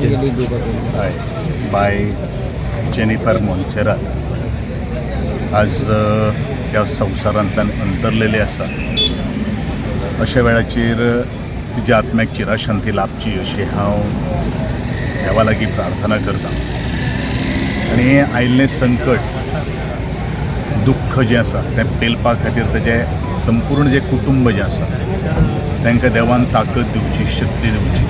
गेली दुखत. हय, बाय जेनिफर मोन्सेरात आज ह्या संवसारांतल्यान अंतरलेले आसा. अशा वेळाचेर तिच्या आत्म्याक चिराशांती लाभची अशी हांव देवा लागीं प्रार्थना करता आनी आयिल्लें संकट, दुख्ख जें आसा तें पेलपा खातीर तेजें संपूर्ण जें कुटुंब जें आसा तांकां देवान ताकद दिवची, शक्ती दिवची.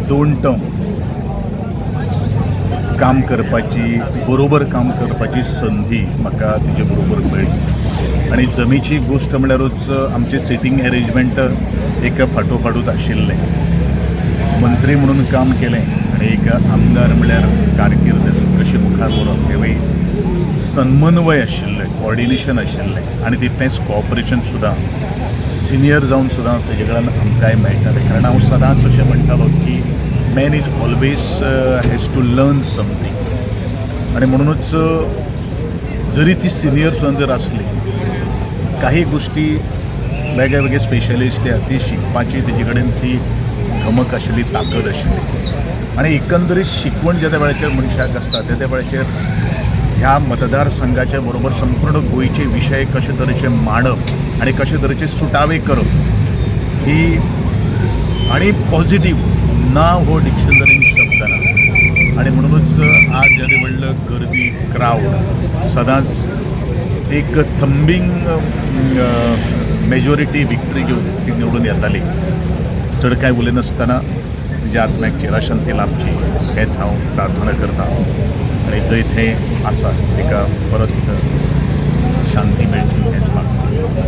दोन टर्म काम करपाची, बरोबर काम करपाची संदी म्हाका तिजे बरोबर मेळ्ळी आनी जमेची गोश्ट म्हळ्यारूच आमचें सिटींग एरेंजमेंट एक फाटोफाटूच आशिल्लें. मंत्री म्हणून काम केलें आनी एक आमदार म्हळ्यार कारकीर्द कशी मुखार व्हरप हेवूय समन्वय आशिल्लें, कॉर्डिनेशन आशिल्लें आनी तितलेंच कॉपरेशन सुद्दां सिनियर जावन सुद्दां तेजे कडल्यान आमकांय मेळटालें. कारण हांव सदांच अशें म्हणटालो की man is always has to learn something. आनी म्हणुनूच जरी ती सिनियर सुद्दां जर आसली, काही गोश्टी वेगळे वेगळे स्पेशलिस्ट ती शिकपाची तेजे कडेन ती धमक आशिल्ली, ताकद आशिल्ली. आनी एकंदरीत शिकवण ज्या त्या वेळाचेर मनशाक आसता त्या त्या वेळाचेर ह्या मतदारसंघाच्या बरोबर संपूर्ण गोंयचे विशय कशे तरेचे मांडप आनी कशे तरेचे सुटावे करप ही आनी पॉझिटीव ना हो डिक्शनरीन शब्द ना. आनी म्हणुनूच आज येदें व्हडलं गर्दी, क्रावड, सदांच एक थंबींग मेजॉरिटी विक्ट्री घेवन ती निवडून येताली. चड कांय उलयनासतना तिच्या आत्म्याक चिराशांती लाभची हेच हांव प्रार्थना करता आनी जंय थंय आसा ताका परत शांती मेळची हेंच मागता.